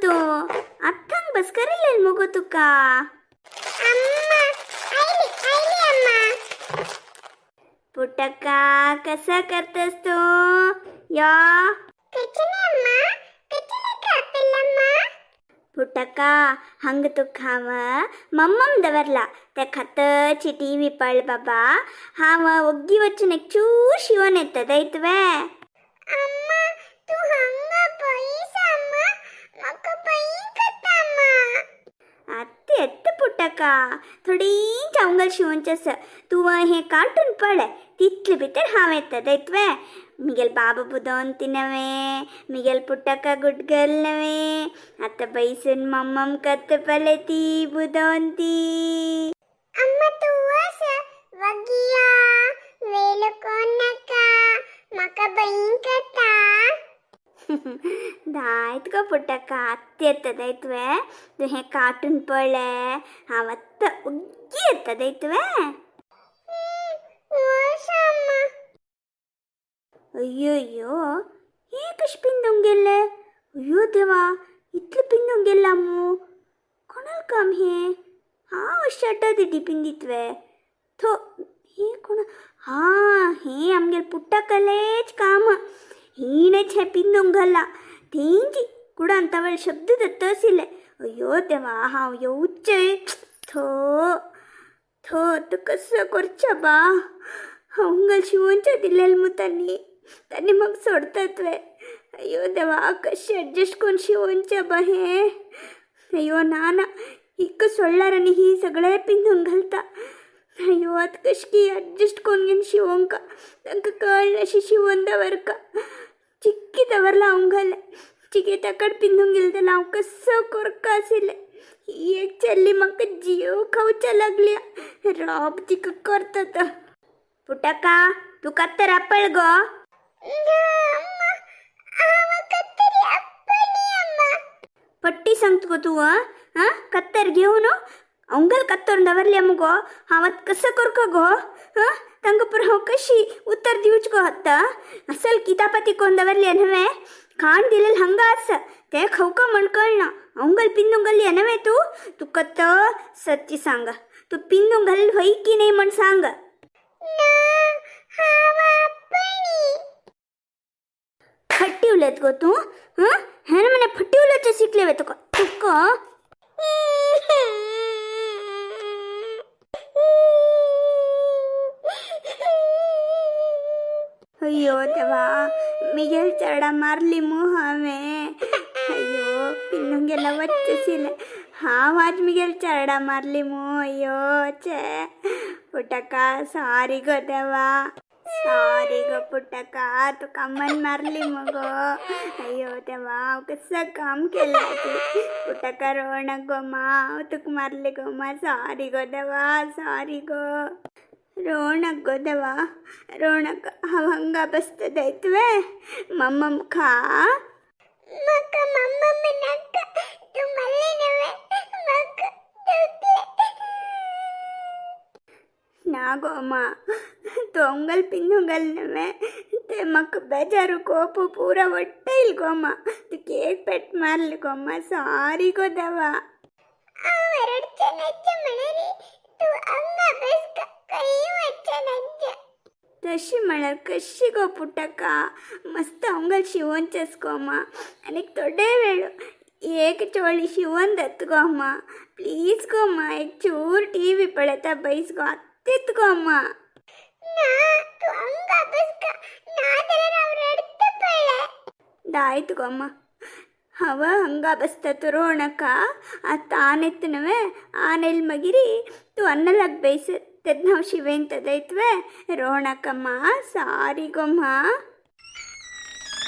तूं? आत्तांक बसकर मुगो तुका. अम्मा आयली आयली अम्मा. पुटक्का कसं करतस तू या? कचने अम्मा, कचने कापेलम्मा. पुटक्का हंग तुक हांव मम्मम दवरला ते खतची टीवी पळ बाबा. हांव ಒಗ್ಗಿ वचून एक चूर शिवण येतदयतवे. अम्मा तू हंगा बैस अम्मा, म्हाका बैं करता अम्मा. ಅತ್ತೆ ಎತ್ತ ಪುಟ್ಟಕ್ಕ, थोडींच अवंगल शिवंचस. तूं हें कार्टून पळय, तितले भितर हांव येतदयतवे. मिगेल बाबा बुदवंती नव्हे, मिगेल पुट्टक्का गुड गर्ल नव्हे. आता बैसून मम्मम करत पळय ती बुदवंती. अम्मा तू वस वगिया वेलो कोण नाका, म्हाका बैं करता. दायत गो पुट्टक्का, अत्ते येतदयतवे. तूं हें कार्टून पळय, हांव आत्तां ओग्गी येतदयतवे. वस अम्मा. अय्यो अय्यो, हें कशें पिंदूंक गेलें? अय्यो देवा, इतलें पिंदूंक गेलां मू? कोणाल काम हें? हांव शर्ट दिदी पिंदीतवे थो. हें कोण? हां, हें आमगेल पुट्टकलेच काम. हिणेच हें पिंदूंक घालां. तेंची कुडान तवळ शब्द दत्त आशिल्लें. अय्यो देवा, हांव येवचें. थो थो, आतां कसं करचें बा? हांव शिवोनच्या दिलेलें मू तांणी तांणी म्हाका सोडतात वे? अय्यो देवा, कशें एडजस्ट करून शिवोनचें बा हें? अय्यो ना ना, हिका सोडल्यार आनी ही सगळें पिंदून घालता. अय्यो, आतां कशें की एडजस्ट करून घेवन शिवोंका. तांकां कळना अशें शिवोन दवरका. चिक्की दवरलां हांव घालें चिके ताकड पिंदूंक गेलें जाल्यार हांव कसो करका आशिल्लें. ही एक चल्ली म्हाका जीव खावच्या लागल्या. राब तिका करता तो. पुटक्का, तूं कत्तर आपळ गो. ना अम्मा, हांव कत्तरी अपणी अम्मा. पट्टी सांगता गो तूं? आं, कत्तर घेवन अंगल कत्तरून दवरल्या मुगो. हांव आतां कसं करका गो? हां, तांकां पुरो हांव कशी उत्तर दिवच गो आतां? असल कितापाती कोण दवरल्या न्हवे, खाण दिलेलें हांगा आसा, तें खावका म्हण कळना. अंगल पिंदूंक घालया न्हवे तूं? तुका तर सत्य सांग, तूं पिंदूंक घाल व्हय की नाही म्हण सांग. ना, हांव अपणी. फट्टी उलयत गो तूं? हां, हें म्हणे फट्टी उलोवचें शिकलें वे तुका तुका? अय्यो देवा, मिगेल चेडा मारली मू हांवें. अय्यो, पिंदूंक गेला वच्चें. हांव आज मिगेल चेडा मारली मू. अय्यो चे, पुटक्का सॉरी गो देवा, सॉरी गो पुटक्का, तुका मन मारली मुगो. अय्यो देवा, हांव कसं काम केलां ती. पुटक्का रोवणक गो मा, हांव तुका मारली गो मा. सॉरी गो देवा, सॉरी गो. रोवणक गो देवा, रोवणक. हांव हांगा बसतदयतवे, मम्मम खा. म्हाका मम्मा नाका, तूं मारली न्हवे म्हाका दुखलें. ना गो मा, तूं अंगल पिंदूंक घाल न्हवे, ते म्हाका बेजारू कोप पूरा वट्टयल गो मा. तुका एक पेट मारली गो मा, सॉरी गो देवा. हांव रडचें नज्ज म्हणरी तूं हांगा बसका, खंय वचचें नज्ज. तशी म्हळ्यार कशी गो पुटक्का? मस्त अंगल शिवोनचेस गो मा. आनीक थोडे वेळ एक चोळी शिवोन जात गो मा. प्लीज गो मा, एक चूर टीवी पळयता बैस गो, आत्तेत गो मा. ना, तूं हांगा बसका, नाजाल्यार हांव रडटा पळय. दायत गो मा, हांव हांगा बसता, तूं रोवनाका. आतां आन येता न्हवे, आन येयले मागीर तूं अन्नलाग बैस, तेन्ना हांव शिवेन तदयतवे. रोवनाका मा, सॉरी गो मा.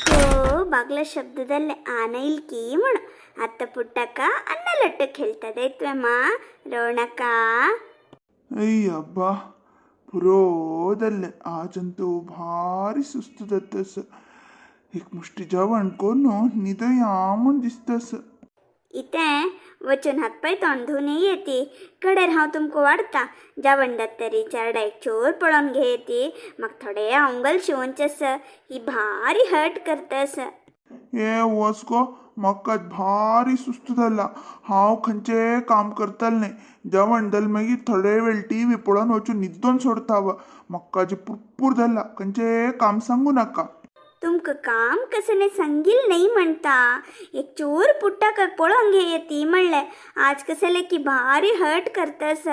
हो, बागला शब्द जाल्ले आन येयल की म्हण. आतां पुट्टक्का अन्नलट्ट खेळतदयतवे मा, रोवनाका. अय्यब्बा, पुरो जालें. आजंतू भारी सुस्त जाता. एक मुश्टी जेवण करून न्हिदया म्हूण दिसता. इतें वचून हातपांय तोंड धुवन येती. कडेर हांव तुमकां वाडटा. जेवण जातरी चेरडा एक चोर पळोवन घेयती. म्हाका थोडे अंगल शिवोनचें आसा. ही भारी हर्ट करता आसा. ए वच गो, म्हाका भारी सुस्त जाला. हांव खंयचें काम करतलें न्हय. जेवण जालें मागीर थोडे वेळ टीव्ही पळोवन वचून न्हिदोन सोडता हांव. म्हाका जी पुरपूर जाला, खंयचें काम सांगू नाका. तुमकां काम कसने सांगील नाही म्हणता, एक चोर पुट्टाक पळोवन घेय ती म्हणलें. आज कसले की भारी हर्ट करतस,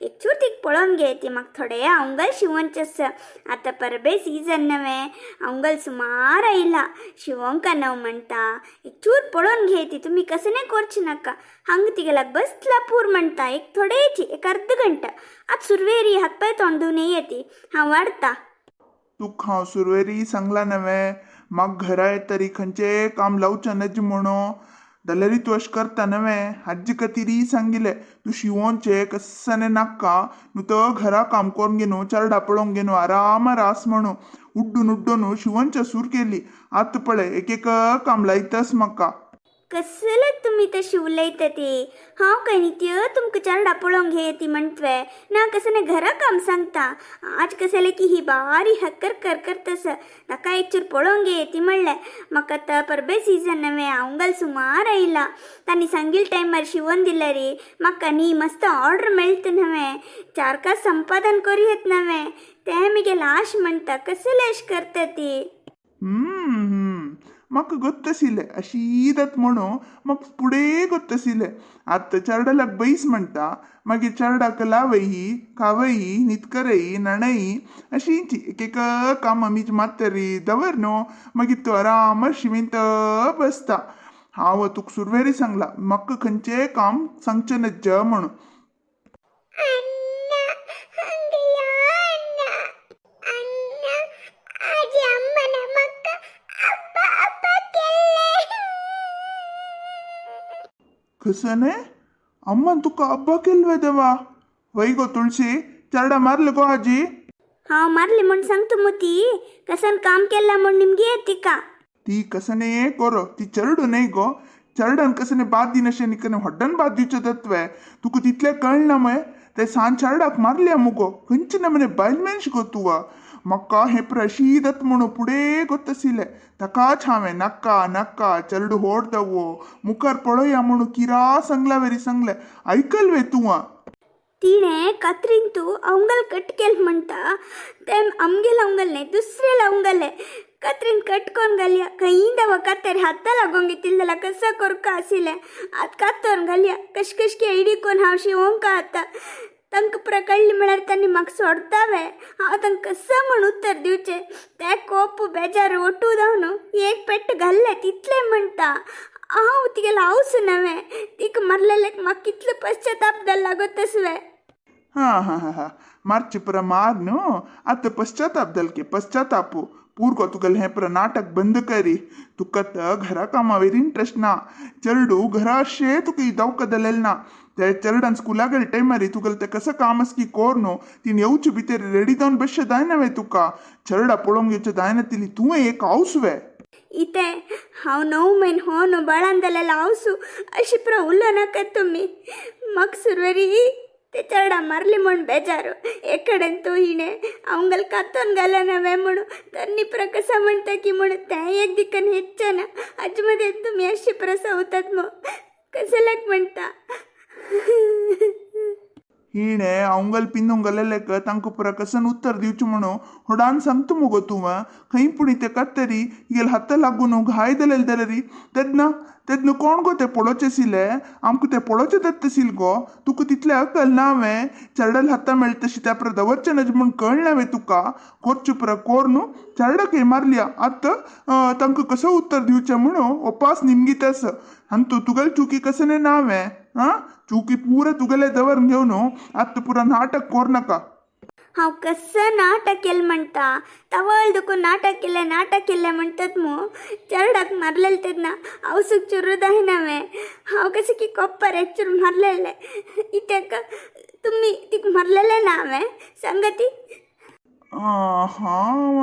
एक चूर तीक पळोवन घेय ती. म्हाका थोडे अवंगल शिवोनचे आसा. आतां परबे सीजन नवे, अवंगल सुमार आयला, शिवोंक नव म्हणता. एक चूर पळोवन घेय ती, तुमी कसने करचे नाका. हांगा तिगेल्याक बसला पूर म्हणता. एक थोडेची एक अर्द घंटा आतां सुरवेरी हात पांय तोंड धुवन येती, हांव वाडता. तुका हांव सुरवेरी सांगला नवे, म्हाका घरा येतरी खंयचें काम लावचें नज म्हणून, जाल्यारय तूं अशें करता नवे. हाजे खातीरय सांगिल्लें, तूं शिवोनचें कस्सने नाका, न्हू तो घरा काम करून घेवन चेरडा पळोवंक घेवन आरामार आस म्हणून. उड्डून उड्डून शिवोनच्या सूर केली. आतां पळय, एक एक काम लायतास म्हाका. कसले तुमी तशी उलयता ती? हांव काय न्ही तुमकां चेरडा पळोवंक घेय ती म्हणटवे ना, कसने घरा काम सांगता. आज कसले की ही बारी हक्कर कर करतस, ताका एक चूर पळोवंक घेय ती म्हणलें. म्हाका आतां परबे सीजन नवे, अवंगल सुमार आयला. तांणी सांगील टायमार शिवोन दिल्यारी म्हाका न्ही मस्त ऑर्डर मेळटा नवे, चार कास संपादन करूं येत नवे. तें मुगेलें आश म्हणटा, कसले अशें करता ती? म्हाका गोत्तशिल्लें अशी जाता म्हणून, म्हाका फुडें गोत्तशिल्लें. आतां चेरडालाक बैस म्हणटा, मागीर चेरडाक लावयी, खावयी, न्हीद करयी, न्हाणयी, अशींची एक एक कामां मीज मात्तरी दवर न्हू, मागीर तूं आरामार शिवींत बसता. हांव तुका सुरवेरी सांगलां, म्हाका खंयचें काम सांगचें नज्ज म्हणून. ಅಣ್ಣ, ಹಂಗೆಯಾ ಅಣ್ಣ? ಅಣ್ಣ, ಆಜಿ ಅಮ್ಮನ ಮಕ್ಕ ಅಪ್ಪ ಅಪ್ಪ ಕೆಲ್ಲೆ. कसने अम्मान तुका अब्बा केलवे देवा? वय गो तुळशी, चेरडा मारले गो आजी? हांव मारली म्हूण सांगता मुती, कसन काम केलां म्हूण निमगी तिका. ती कसने कोरो, ती चेरडू न्हय गो. चेरडान कसने बाद दिनाशें निकने हड्डन बाद दिवचें तत्वे तुका तितलें कळना मये. ते सान चेरडाक मारल्या मुगो, खंयचे नमने बायल मनीस गो तुवा? म्हाका हें प्रशी जाता म्हणून फुडें गोत्तशिल्लें. ताकाच हांवें नाका नाका, चेरडू होड दवो मुखार पळोवया म्हणून किरा सांगला वेरी सांगलें, आयकल वे तुवा? तिणें कात्रीन तूं अवंगल कट केल म्हणटा, तें आमगेल अवंगल न्हय, दुसरेल अवंगले कात्रीन कट कोन्न घालया. खंयी दवा कातर हाता लागोंक येतील जाल्यार कसा करका आशिल्लें. आतां कातोन घालया, कश कश की आयडी कोन्न हांव शिवोंक आतां. तांकां पुरा कळ्ळें म्हळ्यार तांणी म्हाका सोडतावे. हांव तांकां कसो म्हूण उत्तर दिवचें? ते कोप बेजार ओटू जावन एक पेट्ट घाल्लें तितलें म्हणटा. हांव तिगेलो हांवस नवें, तिका मारलेलेक म्हाका कितलो पश्चाताप जाला गो तसवें. हां हां हां हां, मारचे पुरा मार न्हू, आतां पश्चाताप जाल पश्चाताप. पूर गो तुगेलें हें पुरा नाटक बंद करी. तुका आतां घरा कामावेर इंट्रस्ट ना. चेरडू घरा अशें तुका दवका जालेलें ना. ते चेरडान स्कुला गेले टायमारी तुगेलें तें कसं काम आसा की कोर न्हू, तीन येवचे भितर रेडी जावन बसचें जायना वे तुका? चेरडा पळोवंक येवचें जायना तिली? तुवें एक हावस वे? इतें हांव 9 म्हयने हो न्हू बाळान जाल्यार हांवसू अशें पुरो उलोवं नाका तुमी. म्हाका सुरवेरी ते चेरडा मारली म्हूण बेजारू. एक कडेन तूं हिणें अवंगल कातोन घालें नवें म्हणून तन्नी पुरो कसा म्हणटा की म्हणून तें एक दिकन हेच्चें ना. हाजे मदें तुमी अशें पुरो सवतात मू, कसल्याक म्हणटा? हिणें अवंगल पिंदूंक घालेलेक तांकां पुरा कसन उत्तर दिवचें म्हणून होडान सांगता मुगो तूं. खंय पूण ते कातरी हिगेले हाता लागून घाय जालेले जाल्यार तेन्ना तेन्ना कोण गो तें पळोवचें आशिल्लें? आमकां तें पळोवचें जाता आशिल्लें गो? तुका तितलें अकल ना वे? चेरडाल हाता मेळटा तशें त्या पुरा दवरचें नज म्हूण कळना वे तुका? कोरचें पुरा कोर न्हू, चेरडाकय मारल्या, आतां तांकां कसो उत्तर दिवचें म्हणून ओपास निमगीत आसा. आनी तूं तुगेले चुकी कसने ना वे? आं, चुकी पुरा तुगेले दवर घेवन आतां पुरा नाटक कोर नाका. हांव कसं नाटक केलें म्हणटा? तवळ दुखून नाटक केलें, नाटक केलें म्हणटात मू. चेरडाक मारलेलें तेन्ना हांवसूक चुरू जायना वे? हांव कशें की कोप्पार एक चूर मारलेलें इत्याक तुमी तिका मारलेलें ना हांवें? सांगा ती. हांव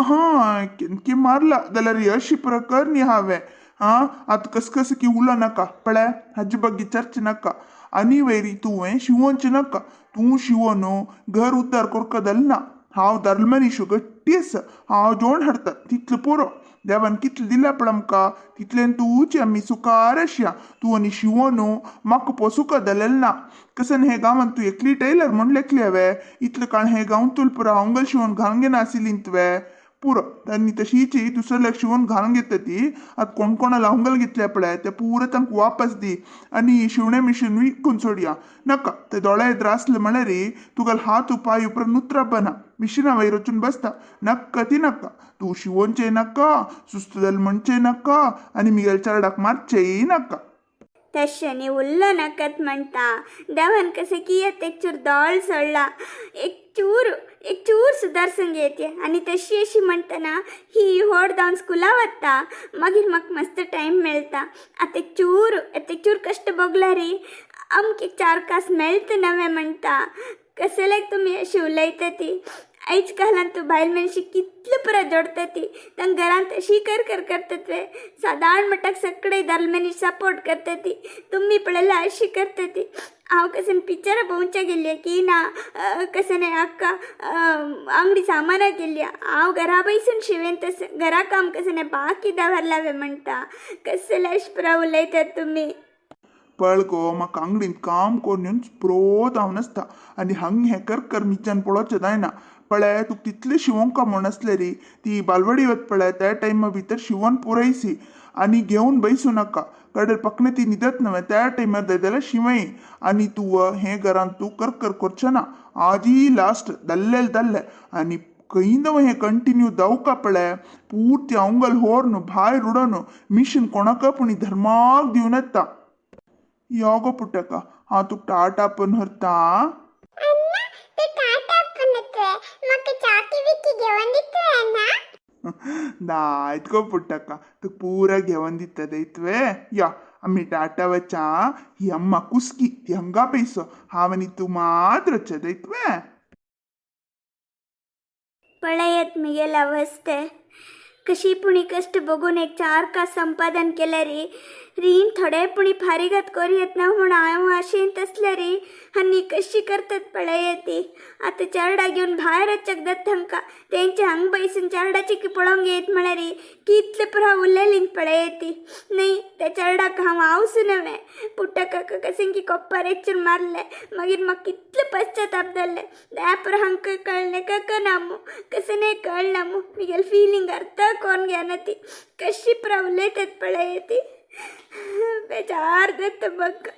हां की मारला जाल्यार अशी प्रकार न्ही हांवें. आं, आतां कस कसं की उलो नाका. पळय, हाजे ಬಗ್ಗೆ चर्चा नाका. आनी वयरी तुवें शिवोनचें नाका. तूं शिवोन घर उद्दार करका जालें ना. हांव दारल मनीश गट्टी आसा, हांव जेवण हाडटा तितलें पुरो. देवान कितलें दिलां पळय आमकां तितलें तूंच आमी सुखार आसया. तूं आनी शिंवोन म्हाका पोसुका दलेल ना. कसन हे गांवांत तूं एकली टेलर म्हूण लेखली हांवें. इतलें काळ हे गांवांत तुल पुरो हांवगल शिंवोन घालून घेना आशिल्ली तुवें. पुरो आनी तशीच दुसऱ्याक शिंवोन घालून घेता ती. आतां कोण कोणाला हांगल घेतल्या पळय ते पुरो तांकां वापस दी आनी शिवणे मिशीन विकून सोडया. नाका ते दोळे त्रासले म्हळ्यार तुगेले हात पांय उपरांत उतरप ना. मिशिना वयर वचून बसता. नाका ती नाका. तूं शिवोनचें नाका, सुस्त जालें म्हणचें नाका आनी मिगेल चेरडाक मारचेंय नाका. तशें न्ही उल्लो नाकात म्हणटा. देवान कशें कियत एक चूर दोळ सोडला, एक चूर एक चूर सुदारसूंक येते. आनी तशी अशी म्हणटना ही व्हड जावन स्कुला वता मागीर म्हाका मस्त टायम मेळटा. आतां एक चूर आतां एक चूर कश्ट भोगला रे, आमकां एक चार कास मेळटा नवें म्हणटा. कसल्याक तुमी अशी उलयता ती. आयज कालान तूं बायल मनशी कितले पुरो जोडटा ती. तांकां घरांत अशी कर कर करतात वे. सादारण मटाक सगळे दाल मनीस सपोर्ट करता ती. तुमी पळयल्यार अशी करता ती. हांव कसन पिक्चरां पळोवच्या गेल्ली की ना, कसन अक्का आंगडी सामानां केल्ली. हांव घरा बैसून शिवेन तस घरा काम कसन बाकी दवरलावे म्हणटा. कसले अशें पुरो उलयतात तुमी. पळ गो म्हाका आंगडींत काम करून येवन प्रो जावन आसता आनी हांग हें कर कर मिच्यान पळोवचें जायना. पळय तुका तितलें शिंवोंक म्हूण आसलें रे ती बालवाडी वत पळय त्या टायमा भितर शिंवोन पुरयसी आनी घेवन बैसूं नाका. कडेर पकणे ती न्हिदत न्हय त्या टायमार जाय जाल्यार शिंवय. आनी तूं हें घरांत तूं कर कर करचें ना. आजी लास्ट दल्लेल दल्ले आनी खंयदव हें कंटिन्यू जावका पळय पुर्ती अंगल होर्न भायर उडोवन मिशीन कोणाक पूण धर्माक दिवन येता. यो गो पुटका, हांव तुका टाटा पण व्हरता. अण्णा ते टाटा पनत्वे म्हाका चाकी बिकी घेवन दितवे अण्णा? दायत गो पुटका, तुका पुरा घेवन दिता दयतवे. या आमी टाटा वचा. ही अम्मा कुस्की ती हांगा पयसो, हांव आनी तूं मात्र वचा दयतवे. पळयात मिगेल अवस्थे कशी पुणी कष्ट बघून एक चार कास संपादन केले रे. रीण थोडे पुणी फारीगात करूं ना म्हूण हांव आशेन तसले रे. आनी कशी करतात पळयात ती. आतां चेरडा घेवन भायर वचक जाता तांकां. तेंचे हांग बैसून चेरडाची पळोवंक येत म्हळ्यार कितले पुरो उलयलीं पळयात ती. न्हय त्या चेरडाक हांव आवसूं नवें. पुट्टा काका कशें की कोप्पार एकचूर मारलें मागीर म्हाका कितले पश्चाताप जाल्ले. त्या पुरो हांकां कळ्ळें काका ना मू, कशें न्हय कळना मू. मिगेल फिलींग अर्थ कोण घेना ती. कशी पुरो उलयतात पळयात ती. बेजार जाता म्हाका.